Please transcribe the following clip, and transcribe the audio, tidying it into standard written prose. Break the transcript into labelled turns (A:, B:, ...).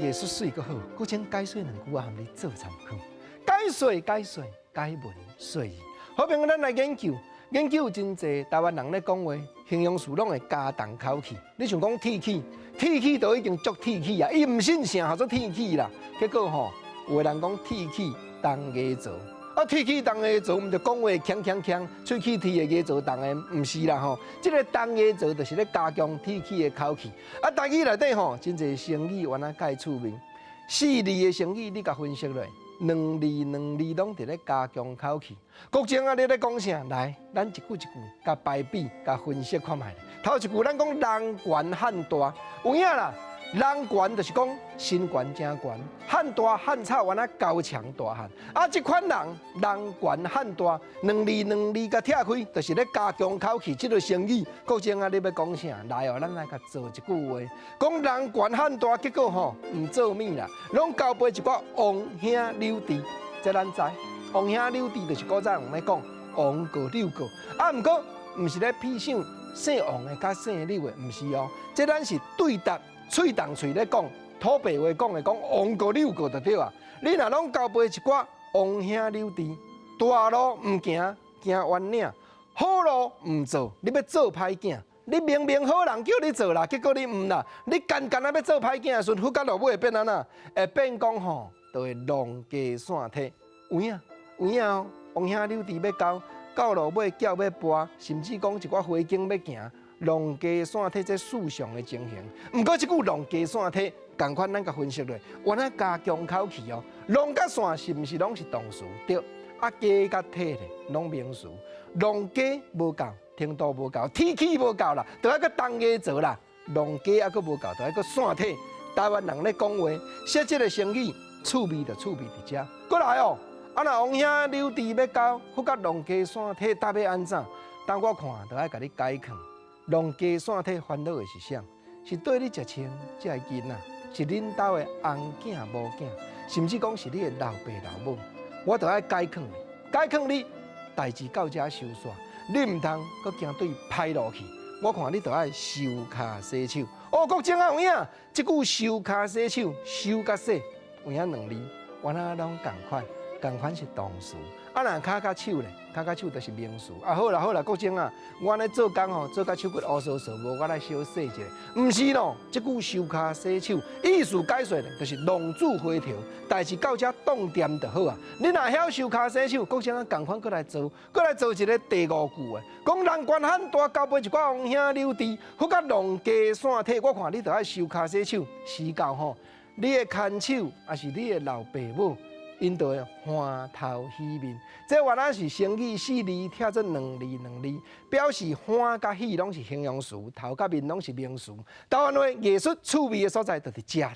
A: 藝術媠閣好，閣請解說兩句啊，含你做參考。解說解說解文說字，好朋友，咱來研究研究真濟台灣人咧講話，形容詞攏會加重口氣。你像講鐵齒，鐵齒都已經足鐵齒啊，伊毋信啥叫做鐵齒啦。結果吼，有的人講鐵齒重牙槽。啊，鐵齒重牙槽，毋就講話鏘鏘鏘，喙齒齒的牙槽重的，毋是啦吼。這個重牙槽就是咧加強鐵齒的口氣。啊，台語內底吼，真濟成語原來蓋趣味。四字的成語，你共分析落，兩字兩字攏佇咧加強口氣。國正啊，你咧講啥？來，咱一句一句共排比，共分析看覓。頭一句咱講人懸漢大，有影啦。人懸就是講身懸誠懸，漢大漢草原來高強大漢。啊，這款人人懸漢大，兩字兩字共拆開，就是咧加強口氣。這個成語，國正啊，你欲講啥？來哦，咱來共造一句話，講人懸漢大，結果吼毋做物啦，攏交陪一寡王兄柳弟。這咱知，王兄柳弟就是古早人咧講王過柳過。啊，毋過毋是咧比想姓王的佮姓柳的，毋是哦，這咱是對答。喙動喙咧講，土白話講的講王過柳過就對啊。你若攏交陪一寡王兄柳弟，大路毋行，行彎嶺；好路毋做，你欲做歹囝。你明明好人叫你做啦，結果你毋啦。你干干仔欲做歹囝的時陣，發覺落尾會變按怎？會變講吼，就會浪家散體。有影有影哦，王兄柳弟欲交，到落尾轎欲跋，甚至講一寡花景欲行。浪家散體這世上的情形，毋過這句浪家散體，仝款咱共分析落，原來加強口氣哦。浪佮散是毋是攏是動詞？對，啊家佮體咧，攏名詞。浪家無夠，程度無夠，鐵齒無夠啦，就愛閣重牙槽啦。浪家猶閣無夠，就愛閣散體。台灣人咧講話，寫這個成語，趣味就趣味佇遮。過來哦，啊若王兄柳弟欲交，發覺浪家散體，到尾按怎？當我看，就愛共你解勸。浪家散體煩惱的是啥？是綴你食穿這个囡仔，是恁兜的翁囝某囝，甚至講是你的老爸老母，我都愛解勸你，解勸你，代誌到遮收煞，你毋通閣行對歹路去。我看你著愛收跤洗手。哦，國正啊有影，這句收跤洗手，收佮洗，有影兩字，原來攏仝款，仝款是動詞。啊，若跤佮手咧，跤佮手就是名詞。啊，好啦好啦，國正啊，我按呢做工吼，做甲手骨烏趖趖，無我來小洗一下。毋是咯，這句收跤洗手，意思解說咧，就是浪子回頭，代誌到遮擋恬就好啊。你若曉收跤洗手，國正啊，仝款閣來造，閣來造一個第五句的，講人懸漢大交陪一寡王兄柳弟，發覺浪家散體，我看你著愛收跤洗手，時到吼，你的牽手，抑是你的老爸母。𪜶就會歡頭喜面，這原來是成語四字拆做兩字兩字，表示歡佮喜攏是形容詞，頭佮面攏是名詞。台灣話藝術趣味的所在就佇遮啦。